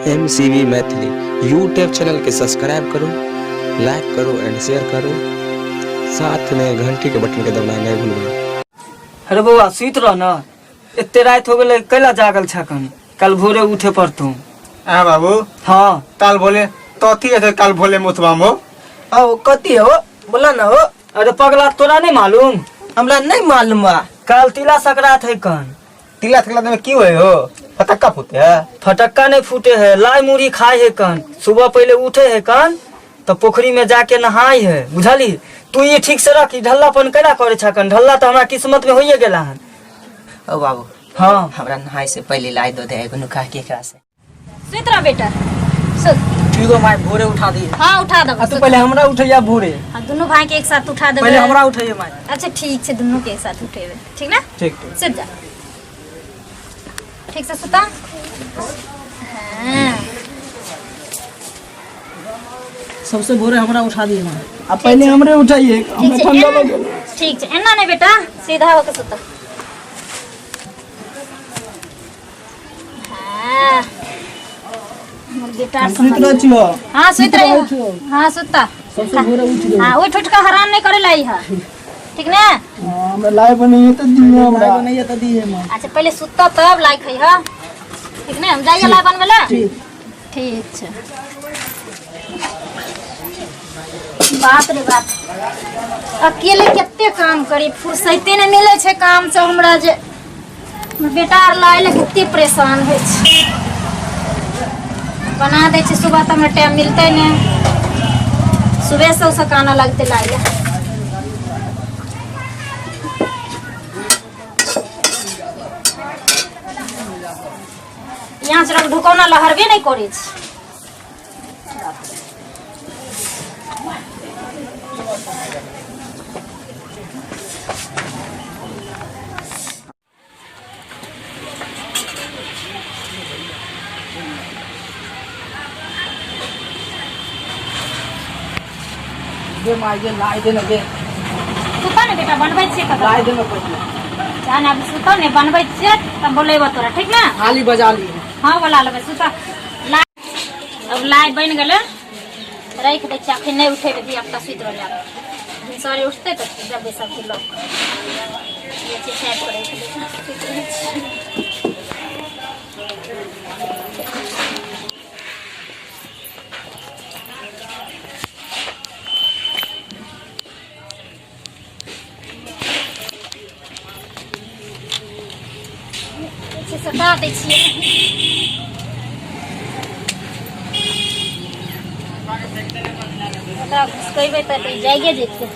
MCB Maithili YouTube channel के subscribe करू, like करू एंड शेयर करू। साथ में घंटी के बटन के दबाना नहीं भूलबै। अरे बौआ सुति रह न, एते राति हो गेलै कैला जागल छ कन, कल भोरे उठे पड़तौ। आ बाबू। हाँ। काल भोले कथी है? काल भोले मुथबा हो। ओ कथी हो बोला ना हो। अरे पगला तोरा नहीं मालूम? हमरा नहीं मालूम बा। कल तिला संक्रांत है कन। तिला संक्रांत में की होए हो? फटक्का फूटे है? फटक्का नहीं फूटे है, लाई मुड़ी खाए है कन। सुबह पहले उठे है कन तो पोखरी में जाके नहाई है, बुझली? तू ये ठीक से रख, ई ढल्लापन केना करे छ कन? ढल्ला तो हमरा किस्मत में होइए गेला हन। ओ बाबू। हाँ। हमरा नहाए से पहले लाई दो दे एगो नुका के एकरा से। सुत रह बेटा, सुत। ठीक हो माय, भोरे उठा दी। हाँ उठा देबो। आ तू पहले हमरा उठैया भोरे। हाँ दोनों भाई के एक साथ उठा देबे। पहले हमरा उठैया माय। अच्छा ठीक छै, दोनों के एक साथ उठेबे, ठीक ना? ठीक ठीक। सुत जा, ठीक से सुता। हाँ सबसे भोरे हमरा उठा दिए माय। आ पहले हमरे उठाइए, ठीक हमरा छै, ठंडा एना लग गेल। ठीक छै, एना नहीं बेटा, सीधा होके सुता। हाँ हमर बेटा सुति रहै छियो। हाँ सुति रहै रही। छियो। हाँ सुता। सबसे भोरे उठ गेल। हाँ उठ उठ के हैरान नहीं करे लाई है, ठीक ना? हाँ, हमरा लाइ बनैए तऽ दिहे हमरा। लाइ बनैए तऽ दिहे माय। अच्छा पहले सुता तब लाई खई हा, ठीक ना? हम जाइए लाई बनवे ला। ठीक। ठीक छै। बाप रे बाप, अकेले कते काम करी, फुर्सते नहि मिलै छै काम से हमरा। जे हमर बेटा आर लाइ लए कते परेशान होइ छै, बना दै छै सुबह तऽ हमरा टाइम मिलतै नहि, सुबह से ओसभ कानऽ लगतै लाइ लए। यहाँ से ढुकौना लहरबे नहि करै छै। गे माय गे, लाइ दे न गे। सुतऽ ने बेटा, बनबै छियै कतऽ। लाइ दे न पहिले। जा ने अभी सुतऽ ने, बनबै छियै तब बोलेबो तोरा, ठीक ने? थाली बजा ली। हाँ बोला लेबै, सुतऽ। लाइ अब लाइ बनि गेलै, राखि दै छियै, अखन नहि उठेबै, धिया पुता सुति रहलै। आब भिनसरे उठतै तऽ देबै सबके लऽ कऽ। छापि कऽ राखि दै छियै, सुति रहै छियै। सटा दै छियै। ओकरा घुसकेबै तऽ जाइए जेतै।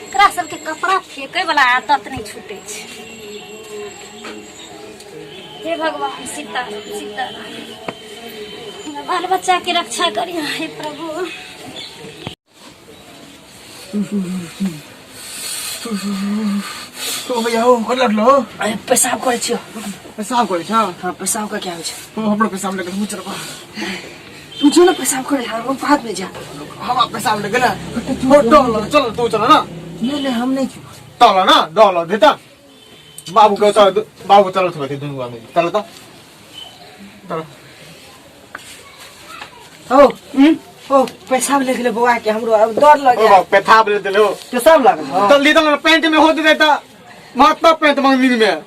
एकरा सबके कपड़ा फेंके वाला आदत नहीं छूटे छै। हे भगवान सीताराम सीताराम, हमरा बाल बच्चा के रक्षा करियो हे प्रभु। तो भैया हो कर लड़लो। अरे पेशाब करै छियो। पेशाब करै छ? हाँ पेशाब करके आबै छै। ओ हमरो पेशाब लगल, हम चलबा। तू जो ना पेशाब करे, हम बाद में जा। हम पेशाब लगल हो, डोल चल तू चल ना। नहीं नहीं हम नहीं छू। चल ना डोल देता बाबू के, चल बाबू चल थोड़ा दुनू आदमी चल तो चल। ओ ओ पेशाब ले गेलै बौआ के, हमरो अब डर लग ओ गया। बाबू पेशाब ले देलो। पेशाब लागल? हाँ। जल्दी तो पेंट में हो देता महात्मा पेंट मंगनी में।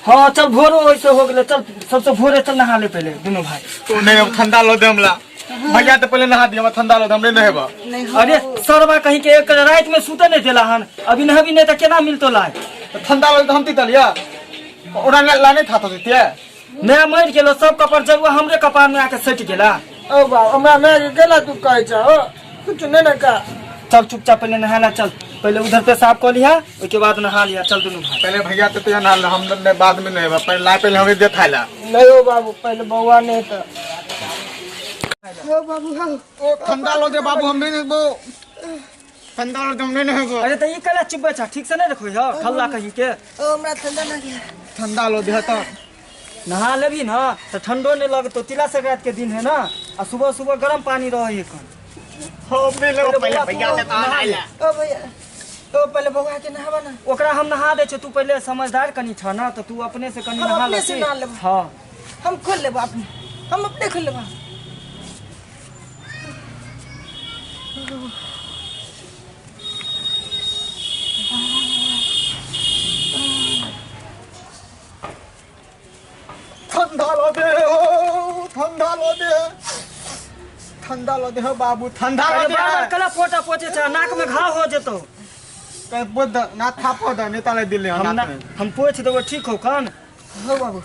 हाँ चल भोरो वैसे हो गेलै, चल सबसे भोरे चल नहा ले पहले दोनों भाई। तो नहीं अब ठंडा लो दे हमला भैया, तो पहले नहा दिया, ठंडा लो दे हमरे नहेबा। अरे सरवा कहीं के एक रात में सुते नहीं देला हन, अभी नहबी नहीं तो केना मिलतो लाय। तो ठंडा लो तो हम तीतलिया ओरा लाने था तो देतिया। मैं मर गेलो, सब कपार जरुआ हमरे कपार में आके सटि गेला। ओ बाबू हमरा माय के केना तू कहै छ हो, कुछ नहीं ना का। चल चुपचाप पहले नहा चल, पहले उधर पेशाब कर लिया उसके बाद नहा लिया, चल दोनों भाई। पहले भैया तो तुझे नहा हम ने बाद में नहीं पहले ला, पहले हमें दे खाला। नहीं हो बाबू पहले बउआ नहीं तो। हो बाबू हो। ओ ठंडा लो दे बाबू, हमने नहीं वो ठंडा लो दे हमने नहीं वो। अरे तो ये कला चुप छा, ठीक से नहीं रखो हो ठल्ला कहीं के। ओ हमरा ठंडा ना गया। ठंडा लो दे तो नहा लेबी ना तो ठंडो नहीं लगतो, तिला संक्रांति के दिन है ना, आ सुबह सुबह गर्म पानी रहे है कन। हो मिले पहिले भैया से नहा ले। ओ भैया, ओ पहिले बौआ के नहावा ना। ओकरा हम नहा दै छियै, तू पहिले समझदार कनी छ ना, तऽ तू अपने से कनी हम नहा अपने ले। से नहा लेबै। हाँ। हम खोल लेब अपने, हम अपने खोल लेब। ठंडा लो दे हो, ठंडा लो दे, ठंडा लो दे हो बाबू, ठंडा लो अरे दे। बार बार कला पोटा पोछे छ, नाक में घाव हो जेतो। कहीं बोल द ना, थापो द नेता ले दिले। हम ना, हम पोछ देबो, ठीक हो कन? हो बाबू,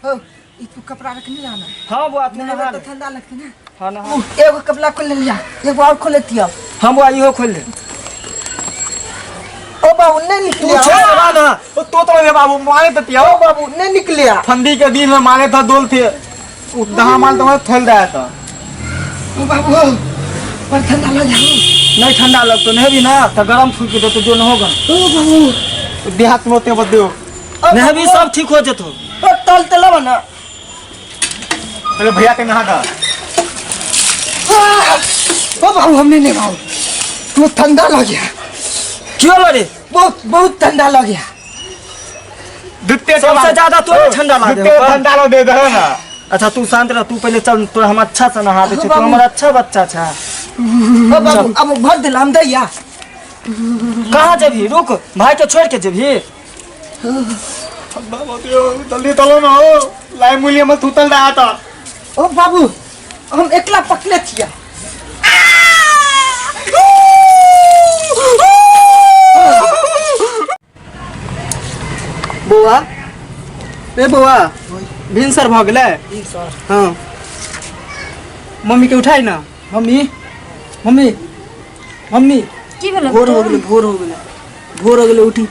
हो ई तू कपड़ा रखने लाना। हाँ बुआ, तू नहा नहा ले। तो ठंडा लगते ना। हाँ, नहा। एगो कपड़ा खोल ले लिया, एगो और खोल लेती अब। हाँ बुआ, इहो खोल ले। ओ बाबू, नहीं तू निकलिया। छोड़ ना ना। ओ तो तो रे बाबू मारे तो पिया। ओ बाबू, नहीं निकलिया। ठंडी के दिन में मारे था, दोल थे उ दहा माल तो थल रहा था। ओ बाबू, पर ठंडा लग जाओ। नहीं ठंडा लगतो, नहेबी ना तो गरम फूक के देतो, जो न होगा। ओ बाबू। देहात में होते बदो। नहेबी, सब ठीक हो जेतो। ओ तल तलवा ना। अरे भैया के नहा था। ओ बाबू, हमने नहीं बाबू, तू ठंडा लग गया। क्यों लड़े? बहुत बहुत ठंडा लग गया। दुत्ते सबसे ज्यादा तोरे ठंडा लागे दुत्ते हो। ठंडा लो दे दो ना। अच्छा, तू शांत रह, तू पहले चल, तोरा हम अच्छा से नहा दै छियै, तू हमर अच्छा बच्चा छ। ओ बाबू, अब भर दिला हम दैया। कहाँ जेबही? रुक, भाई के छोड़ के जेबही? ठंडा लो दे, जल्दी चलो ना हो, लाई मूल्य में थूतल रहा था। ओ बाबू, हम एकला पकले छिया। बौआ रे बौआ, भिनसर भऽ गेलै। हाँ, मम्मी के उठाइ ना। Mummy, mummy, mummy. की भेलै? भोर हो गेलै, भोर हो गेलै, भोर हो गेलै, उठी।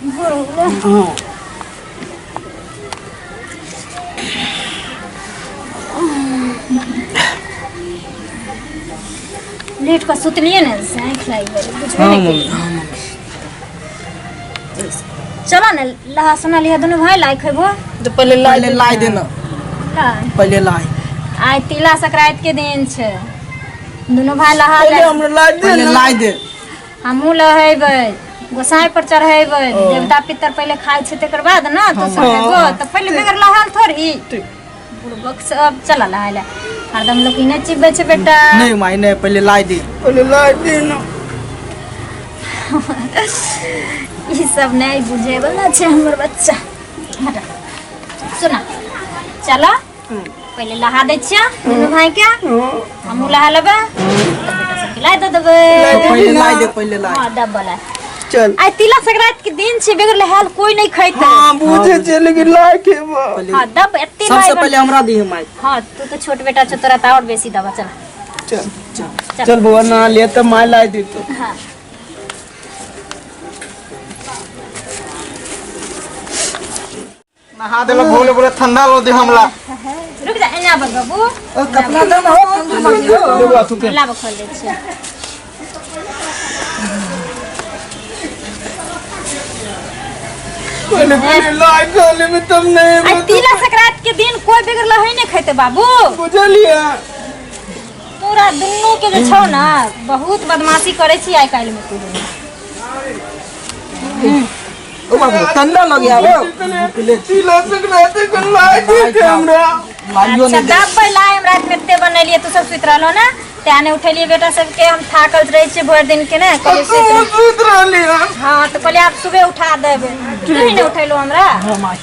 भोर हो गेलै? हाँ। लेट कऽ सुतलियै ने से आँखि लागि गेलै, बुझबे हाँ नहि मम्मी। केलियै। हाँ मम्मी। चलो ने, लहा सुना लिहा दुनू भाई, लाई खेबो। तऽ पहिले लाइ, पहिले लाइ देना। लाई। पहिले लाइ। आइ तिला संक्रांति के दिन छै, दुनू भाई लहा पहिले ले। हमरा लाइ दे। पहिले लाइ दे। हमहूँ लहेबै, गोसाई पर चढ़ेबै। देवता पितर पहिले खाइ छै, तकर बाद ने तो सब हेबो। तऽ पहिले बगैर लहाल थोड़ी बुड़बक सब। चल लहाय ले, हरदम लोक ई नहि चिबे छै बेटा। नहि माय, नहि, पहिले लाइ दे। पहिले लाइ दे ना। ई सब नहि बुझे वाला छै हमर बच्चा। हटा, सुना, चलो पहिले लहा दै छियै दुनू भाई के, हमहूँ लहा लेबै तऽ बेटा सबके लाइ दऽ देबै। पहिले लाइ दे, पहिले लाइ। हाँ, डब्बा लाइ। चल। आइ तिला संक्रांति के दिन छै, बगैर लहायल कोई नहीं खैतै। हाँ, बुझे छै, लेकिन लाइ खेबो। पहिले हाँ, दब एते सबसे लाइ पहिले हमरा दिहे माय। हाँ, तू तो छोट बेटा छौ, तोरा तऽ और बेसी दबा। चल। चल। चल। चल बौआ, नहा लिया तऽ माय लाइ देतो। हाँ। नहा देला, बोले बोले ठंडा लो दे हमला। रुक जा, एना बस बाबू। ओ कपड़ा दे ना हो, ठंडा लग गया। लाब, खोल दै छियै। पहिले पहिले लाइ खोले में तब नहीं। आइ तिला संक्रांति के दिन कोई बगैर लहै नहीं खैतै बाबू। बुझलियै? तोरा दुनू के जे छौ ना, बहुत बदमाशी करै छी आइ काल्हि में तू दुनू। ओ बाबू, ठंडा लग गया। ओ तिला संक्रांति के लाइ दे के हमरा। लाइयो। अच्छा नहि दे। दब लाइ, हम राति में एते बनेलियै, तू सब सुति रहलो ने, तें नहि उठेलियै बेटा सबके। हम थाकल रहै छियै भरि दिन के ने, कहलियै सुति रह। सुत रहली हम। हाँ, तऽ कहलियै आब सुबह उठा देबै, तू ही नहि उठेलहो हमरा। हाँ माय।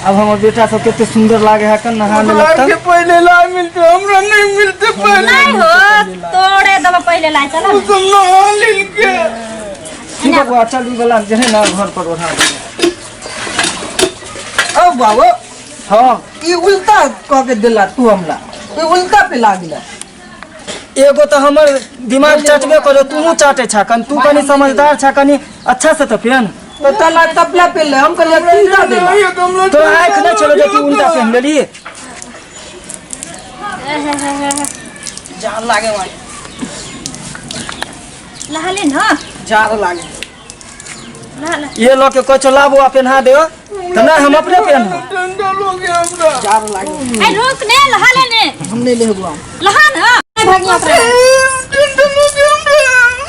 अब हमर बेटा सब कते सुंदर लागे है कन नहा लेलक। के पहिले लाइ मिलते, हमरा नहीं मिलते पहिले। नहीं हो, तोड़े देबै, पहिले लाइ, चल ने। तुम नहा लिल के। ठीक है बुआ, चल, ई वाला जे है ना घर पर ओढ़ा देबै। ओ बाबू। हाँ। ई उल्टा कह के दिला तू हमरा, ई उल्टा पे लागला। एगो तऽ हमर दिमाग चाटबे करो, तूहू चाटे छा कन, तू कनी समझदार छा, कनी अच्छा से तऽ पेन। तो तला तपला पे ले, हम कहलिए उल्टा देला। तोरा आँखि नहि छलो जे तू उल्टा पेन लेली? जाड़ लागे माय। लहा ले ना। जाड़ लागे। लहा ले। ये लऽ के कहै छौ लाबो आ पेन्हा दे, तऽ नहि, हम अपने पेन्हब। ठंडा लोग हमरा। जाड़ लागे। ए, रुक ने, लहा ले ने। हम नहीं लेबो। लहा ना। लगी ओकरा।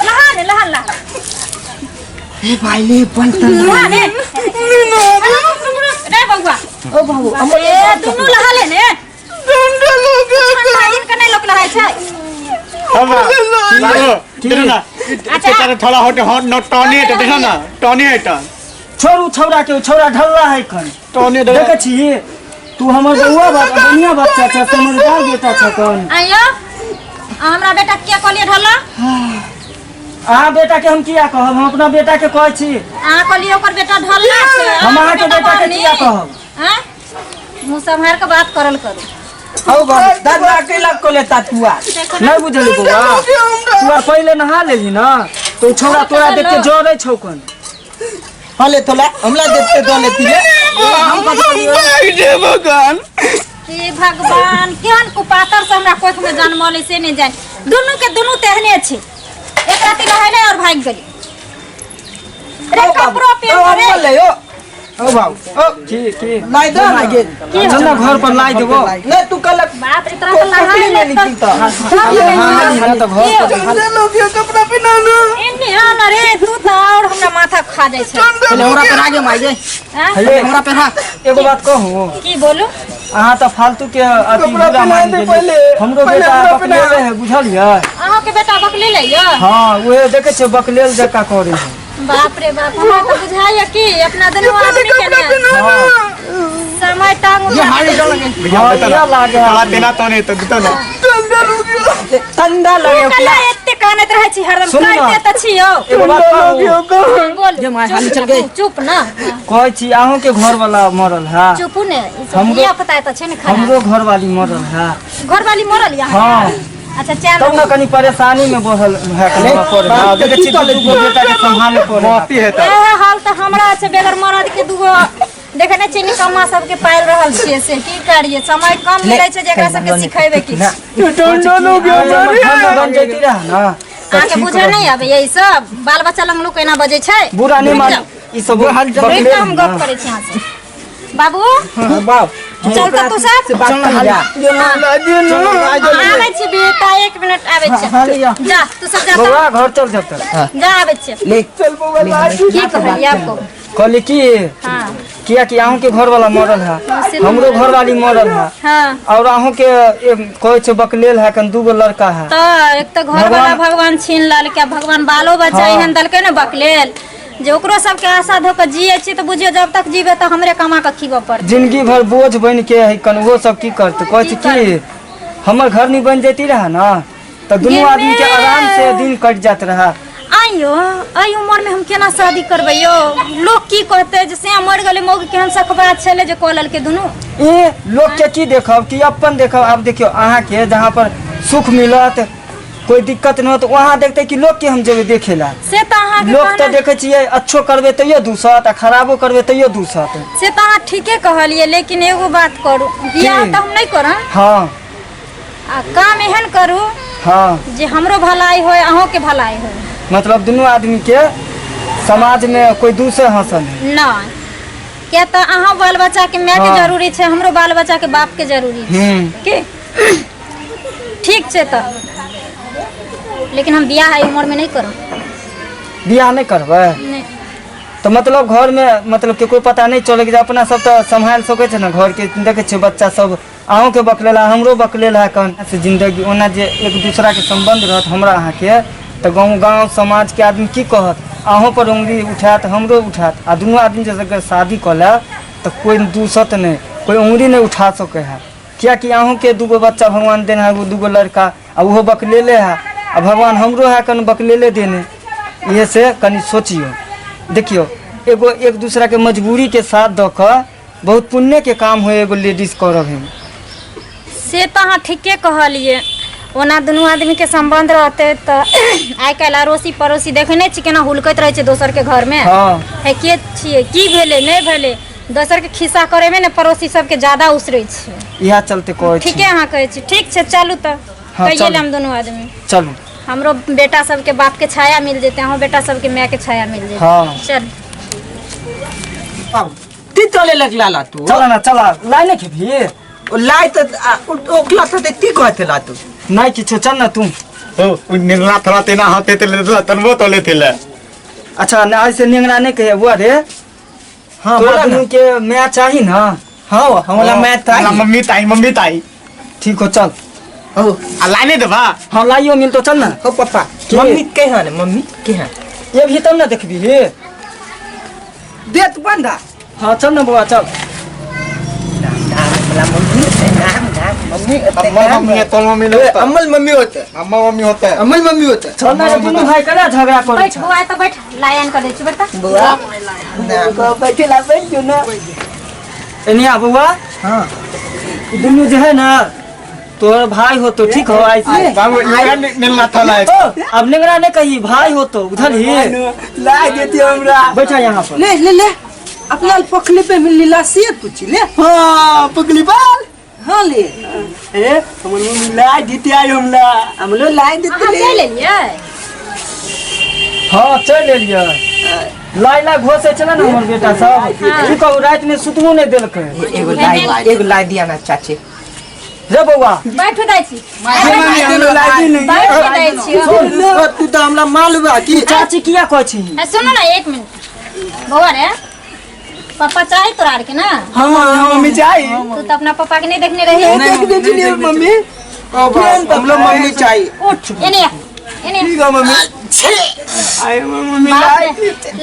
लहा ने, लहा लहा। ए भाई ले बनता। लहा ने रे बउआ। ओ बाबू, हमर। ए, दुनू लहा ले ने। ठंडा दिन के नहीं लोक लहाय छै। हमरा बाबू देखो ना। अच्छा। थोड़ा होते हॉट न टॉनी है, देखो ना, टॉनी है। छोड़ू छौड़ा के, छौड़ा ढल्ला है कन। टॉनी। देखै छी तू हमर बउआ बाप बढ़िया बच्चा छ, समझदार बेटा छ कन। आइयो, आ हमरा बेटा के कहलिए ढल्ला? अहाँ बेटा के हम किया कहब? हम अपना बेटा के कहै छी। अहाँ कहलिए ओकर बेटा ढल्ला छै। हम अहाँके बेटा के बहनी। किया कहब? आँय? मुँह सम्हार के बात करल करू। हौ बाबू, दादा के लग को लेता तू आ। नहीं बुझली बउआ, तू आर पहिले नहा लेली ना तो उ छौड़ा तोरा देख के जरै छौ कन। हाँ, ले तोला हमला देखते दो लेती है हम कथी करियो? हे भगवान, केहन कुपातर से हमरा कोख में जन्मल है से नहीं जान। दुनू के दुनू तेहने छै। एक राति नहेले और भागि गेली रे। ओ बाबू, कपड़ो ओ पेन रे। हमर ले ओ। ओ बाबू, ओ की की? लाई दो ना गे। चल ना, घर पर लाई देबो। नहीं, तू कल बाप रे, तोरा के नहा पोखरी में ले। निकली तो। हाँ, तऽ घर पर। एने आ ना रे, तू तऽ और हमरा माथा खा जाइ छै। पहले हमरा पर आगे माई गे। आँय? हे, हमरा पर हा। एगो बात कहू? की बोलू? अहाँ तऽ फालतू के अथी बुरा मानि गेलियै। हमरो बेटा बकलेले है, बुझलियै? अहाँके बेटा बकले ले यऽ? हाँ, उहे देखै छियै, बकलेल जकाँ करै है। बाप रे बाप, हमरा तऽ बुझाइया कि अपना दुनू आदमी के ने समय टांग ये हारी डर लगे। हाँ, इएह लागे है। तेना टॉनी तो देता ना। ठंडा लगे। कला एते कानैत रहै छी हरदम? सुनू ना। कानते तऽ छी यौ। एगो बात कहू? बोल। ये my हाली चल गई। चुप ना। कहै छी, अहूँके घरवाला मरल है? चुपू ने, ई सब हमरो- धिया पुता तऽ छै ने खराब। हमरो घरवाली मरल है। घरवाली मरल यहाँ? हाँ। अच्छा, चल। तब ने कनी परेशानी में बढ़ल है, कनी पड़े है। देखै छी, दू दूगो बेटा के सम्हाले पड़े है। मौती है तो। एहे हाल तऽ हमरा छै बेगर मरद के। दूगो देखे नहि छियै, निकम्मा सबके पालि रहल छियै, से की करियै? समय कम मिलै छै जेकरा सबके सिखेबै किछु। घर में बन जैती रह ना तऽ अहाँके ठीक बुझऽ रहत। नहि आबैया ई सब? बाल बच्चा लग लोक एना बजै छै? बुरा नहीं मान, ई सब रुकि बकलेल कऽ हम है गप ना। करै छी अहाँ से। बाबू, बाप। चल तऽ तू सब। से बात कर जा। आबै छी बेटा, एक मिनट, आबै छी। जा, तू सब जा तऽ। बौआ, घर चल जब तक। जा, आबै छी। ले। की कहलियै आपको? कहली की, हाँ। किया कि अहूँ के घर वाला मरल है, से तऽ हमरो घर वाली मरल है। हाँ। और अहूँ के कहै छै बकलेल है कन, दूगो लड़का है। तऽ एक तऽ घर वाला भगवान छीन लेलकै, भगवान बालो बच्चा हाँ। एहन देलकै ने बकलेल जे ओकरो सबके आशा धो कऽ जियै छी तऽ बुझियौ जब तक जीबै तऽ हमरे कमा कऽ खीबऽ पड़तै। जिंदगी भर बोझ बन के है कन, ओहो सब की करते? कहै छै कि हमर घर नहीं बन जैती रहा ना तऽ दुनू गे आदमी के मे। आराम से दिन कट जात रहा। आइयो, एहि उमर में हम केना शादी करबै यौ? लोक की कहतै जे से मरि गेलै मौगी, केहन सखबाज छलै जे कऽ लेलकै दुनू। ए, लोग के की देखब कि अपन देखब? आब देखियौ, अहाँ के जहाँ पर सुख मिलत, कोई दिक्कत नहीं होत, वहाँ देखते कि लोग के हम जेबै देखे ला? से तऽ अहाँके लोग तऽ कहना देखै छियै, अच्छो करबै तैयो दूसत आ खराबो करबै तैयो दूसत। से तऽ अहाँ ठीके कहलियै, लेकिन एगो बात करू, बियाह की? तऽ हम नहि करब। हाँ। आ काम एहन करू हाँ। जे हमरो भलाई होय, अहूँके भलाई होय। मतलब दुनू आदमी के समाज में कोई दूसरे हंसन है। नहि, किया तऽ अहाँ बाल बच्चा के माय के हाँ। जरूरी छै, हमरो बाल बच्चा के बाप के जरूरी छै। की ठीक छै तऽ, लेकिन हम बियाह एहि उम्र में नहि करब। बियाह नहीं करबै? नहि। तऽ मतलब घर में मतलब केकरो पता नहीं चले कि अपना सब तऽ सम्हालि सकै छै ने घर के। देखै छियै, बच्चा सब अहूँके बकलेल है, हमरो बकलेल है कन से जिंदगी ओना जे एक दूसरा के संबंध रहत हमरा अहाँके, तऽ गाँव गाँव समाज के आदमी की कहत? अहूँ पर उंगली उठायत, हमरो उठायत। आ दुनू आदमी जे अगर शादी कऽ ले तऽ कोइ दूसत नहि, कोइ उंगली नहि उठा सकै है, कियाकि अहूँके दूगो बच्चा भगवान देने है, एगो दूगो लड़का, आ ओहो बकलेले है, आ भगवान हमरो है कन बकलेले देने। इहे से कनि सोचियौ, देखियौ, एगो एक दूसरा के मजबूरी के साथ दऽ कऽ बहुत पुण्य के काम होय एगो लेडीज करब है। से तऽ अहाँ ठीके कहलियै। ओना दुनू आदमीके सम्बन्ध रहतै तऽ आइ काल्हि अड़ोसी पड़ोसी देखै नहि छी केना हुलकैत रहै छै दोसरके घरमे? हाँ। हे, के छियै, की भेलै, नहि भेलै, दोसरके खिस्सा करैमे ने पड़ोसी सबके ज्यादा उसरै छै। इएह चलते कहै छी। ठीके अहाँ कहै छी। ठीक छै, चलू तऽ। हाँ, कहिए चलू। लेम दुनू आदमी। चलू। हमरो बेटा सबके बापके छाया मिल जेतै, अहूँ बेटा सबके मायके छाया मिल जेतै। हाँ। चल। की चले लगला ला तू? चल ना, चल, लाइ नहि खेबही? ओ लाई त ओकला त की कहते ला तू? नहीं किछो, चल ना तू। ओ उ निंगला थोड़ा तेना हाथे ते ले तनबो तो ले थे। अच्छा न ऐसे नेंगरा नहीं कहे बुआ रे। हां तोरा बोला ना। दुनू के माय चाही ना? हां, हमरा मैं ताई। मम्मी ताई, मम्मी ताई। ठीक हो, चल। हो। आ लाने देबा? हाँ, लाइयो मिल तो, चल ना। हो पापा। के? मम्मी के हन? मम्मी के हन? ये भी तब ना देखबी हे। देत बंधा। हाँ, चल ना बुआ, चल। नाम मम्मी, नाम नाम मम्मी। अम्मा मम्मी है तो मम्मी लोग। अमल मम्मी होते। अम्मा मम्मी होता है। अमल मम्मी होते। चल ना रे, दुनू भाई कला झगड़ा करे बैठ छ। बौआ, तो बैठ, लायन कर दै छी बेटा। बुआ ना बैठे ला, बैठ जो ना। एनिया बउआ। हां। ई दुनू जे है ना तोहर भाई हो तो ठीक हो ऐसे। बाबू ये निंगला था लाए। ओ, अब नेंगरा नहीं कही, भाई हो तो उधर ही ला देती हमरा। बैठा यहाँ पर। ले ले ले, अपना पखली पे मिली ला से पूछी ले। हां, पकली बाल। हाँ ले। ए हमर मम्मी ला देती आई हमरा। हमलो ला देती। अहाँ ले चलि एलियै? हाँ, चल एलियै। लाई लाई घोसे चला ना हमर बेटा सब। की कहू, राति में सुतबो नहीं देलकै। एगो लाई, एगो लाई दिया ना चाची। रे बउआ। बैठू दै छी। लाई दी। बैठ दै छी। तू तो हमरा मालूम बा कि चाची किया कहै छी? ए, सुनू ना एक मिनट बौआ रे, पापा चाही तोरा आरके ना? हां मम्मी चाहिए। तू तो अपना पापा के नहीं देखने रही। देख दे छी मम्मी, हम लोग मम्मी चाहिए। उठ, एने आ, एने आ। ठीक है मम्मी। आई मम्मी। बाप रे,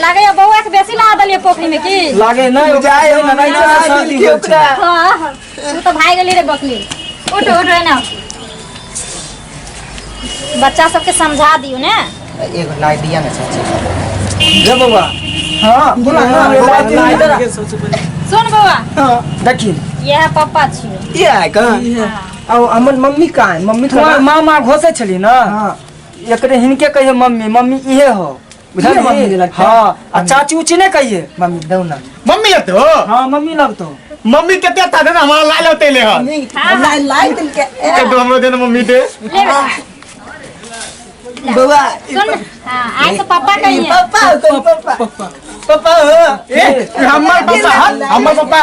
लागैया बौआ के बेसी ला देलियै पोखरी में की। लागे नहीं ओकरा जाए ना, नहीं हमरा सर्दी होइ छै। हाँ, तू तो भाग गेली रे बकली। उठ उठ एने आ। बच्चा सबके समझा दियौ ने। एगो लाई दिया ना चाची। रे बउआ। हां बोला ना। लाई इधर आ। सुन बौआ। देखी। यह पप्पा छियौ। ये है का? और हमर मम्मी कहाँ है? मम्मी तुम्हार कहाँ? माँ माँ घोसे छली ना। हां। एकरे हिनके कहिए मम्मी, मम्मी इहे हो। इहे मम्मी लगतै? हाँ, आ चाची उची नहीं कहिए। मम्मी दो ना। मम्मी लगते हो? हाँ, मम्मी लगतो। मम्मी कते था ना हमारा लाल होते ले हन। मम्मी हाँ। लाई लाई दिल के। के दो हमरो देना मम्मी दे। ले बेटा। बउआ। सुन, हाँ, आज तो पापा कहिए। पापा तो पापा पापा हो। ए हमर पापा हन, हमर पापा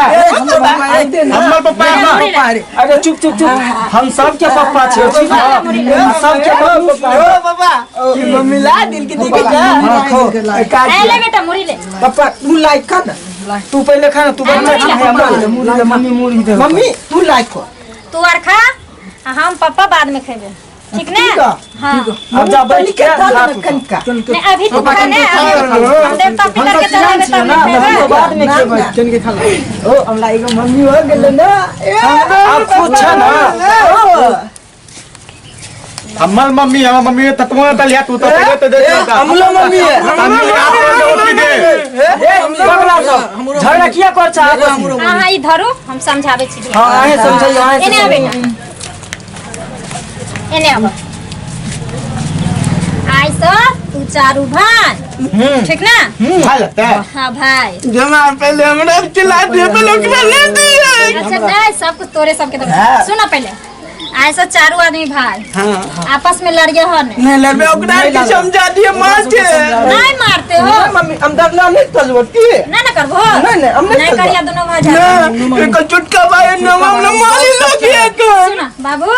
हमर पापा मुड़ी ले। अरे चुप चुप चुप, हम सबके पप्पा छियै, ठीक है? हम सबके पप्पा। ओ पापा कि मम्मी ला दिल के देखे जा। हाँ, खो। ए, ले बेटा, मुड़ी ले। पापा तू लाई खा ना। तू पहले खा ना, तू बच्चा मुड़ी खा। ले। मुड़ी दे मम्मी, मुड़ी दे। मम्मी तू लाई खो। तू आर खा आ हम पापा बाद में खेबे, ठीक ने? ठीक है। हाँ। अब जा बैठ के खा तू। कनका नहीं, अभी तू खा ने, अभी हम देवता पितर के चढ़ाबे तब ना, ने हम तो खेबे। बाद में खेबै। ओ हमरा एगो मम्मी हो गेल ना। अब खुश छ ना? हमर मम्मी, हमर मम्मी ततमो तलिया तू तो पहले तो दे। हमलो मम्मी है। मम्मी दे। ए पगला सब झगड़ा किया कर छ आपस में? हाँ हाँ, ई धरू, हम समझाबै छी। हाँ, अहें समझैयो, अहें एने आ समझैयो। बेटा, एने आब। आइ से तू चारू भाई, ठीक ना? भाई लगता है। हाँ भाई। जमा पहले हमरा खिला दिए, पहले ओकरा ले दिए। अच्छा नहीं, सब कुछ तोरे सबके तो सुनो, पहले आइ से चारू आदमी भाई। हां। आपस में लड़िए हो ने। नहीं लड़बे, ओकरा के समझा दिए मारते। नहीं मारते हो। मम्मी हम डरना नहीं तलवट की। ना ना करबो। नहीं, नहीं, हम नहीं नहीं करबो। करिया दोनों भाई जा। ना एक चुटका भाई ना हम लोग मारी लोग एक। सुना बाबू,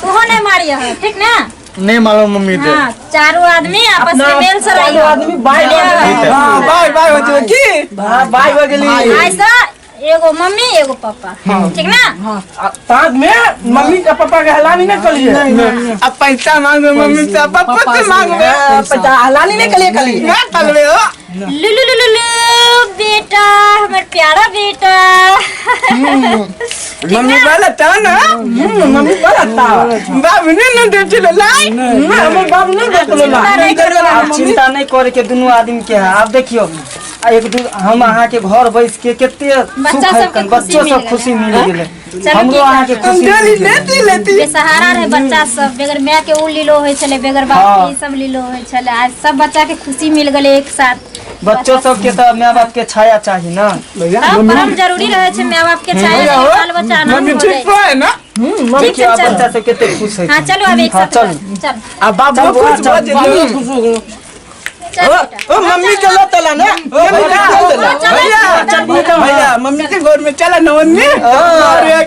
तूहो नहीं मारिए हो, ठीक ना? नहीं मालूम मम्मी दे। हाँ, चारों आदमी आपस में मेल से रहियो। आदमी बाय। हां, बाय बाय हो जाए की। हां, बाय हो गेली। ऐसा एगो मम्मी एगो पापा, ठीक ना? साथ में मम्मी का पापा के हलानी नहीं करिए। अब पैसा मांगो मम्मी से, पापा से मांगो पैसा। हलानी नहीं करिए, कली ना कलवे हो। लु लु लु लु लु, बेटा, हमर प्यारा बेटा। मम्मी बोला था ना, मम्मी बोला था बाबू ने ना दे चलो लाई। हमर बाबू नहीं देतलो ला। आब चिंता नहीं करे के दुनू आदमी के है। आब देखियो, आ एक दू हम अहाँ के घर बैस के कते सुख बच्चा है। सबके खुशी बच्चो मिल सब खुशी गेलै। मिल गेलै। चलू, हमरो की अहाँ के करबै? खुशी मिल डेली गेलै। लेती लेती। बेसहारा रहे बच्चा सब, बगैर माय के उ लीलो होइ छलै, बगैर बाप हाँ। के ई सब लीलो होइ छलै। आज सब बच्चा के खुशी मिल गेलै एक साथ। बच्चो सबके तऽ माय बाप के छाया चाही ना। तब परम जरूरी रहै छै माय बाप के छाया, बाल बच्चा आनंद मम्मी हो ठीक जाइ। तो है ना? ठीक देखियो छै, आब चलू। बच्चा सब कते खुश है। हाँ चलू, अब एक हाँ, साथ चलू। चल। अब बाबू चल, खुश चल, भऽ जेतै। चल बेटा। ओ मम्मी चलो तला ना, ओ मम्मी चलो तला। चलो, भैया चल, भैया मम्मी के गोद में चला ना मम्मी। अरे।